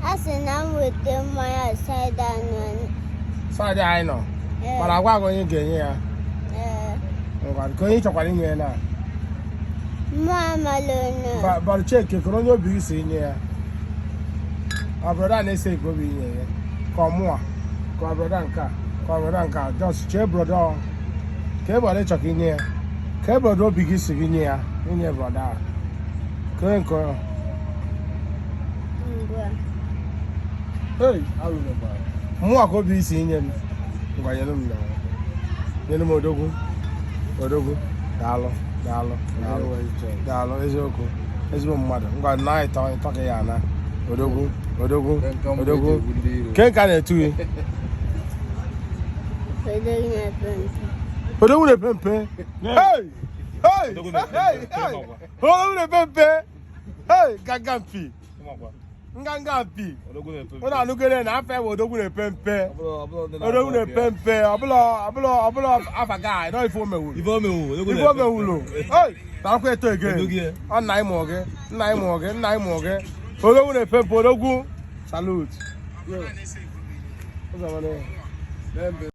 A sị na m weta mmanya side anụ. Side anyị nọ. Ee. Mana agwa gị onye ị ga-enye ya. Ee. Ngwa, ka onye ị chọkwara inye ya na. Mụ amala onye. Bara cheke kere onye obi gị si inye ya. Ọ brother na-ese ka obi inye ya. Ka ọ mụa. Ka ọ brother nke a. Ka ọ brother nke a. Just chee brother ọ. Ka e brother ị chọ ka inye ya. Ka e brother obi gị si gị nye ya. Inye brother a. Ka onye nke ọ. Ngwa. Hey, mụnwa ka obi si inye m. Ngwa, nyere m na. Nyere m odogwu. Odogwu. Daalụ. Daalụ. Daalụ. Daalụ, eziokwu. Ezigbo mmadụ. Ngwa, na ịtọ ịtọ ka ya ana. Odogwu. Odogwu. Odogwu. Ke nke a na-etu gị? Odogwu na-epe mpe. Odogwu na-epe mpe. Hey! Hey! Hey! Hey! Odogwu na-epe mpe. Hey! Nganga mpi. Nganga mpi. Ụnụ anụgere na afọ ewe odogwu na-epe mpe. Odogwu na-epe mpe. Ọbụla ọbụla ọbụla afa guy, nọ ife o mewuru. Ife o mewu. Ife o mewuru. Hey! Tarakwa eto again. Odogwu. Ọ nna anyị mụọ gị. Nna anyị mụọ gị. Nna anyị mụọ gị. Odogwu na-epe mpe. Odogwu. Salute. Ụzọ mana.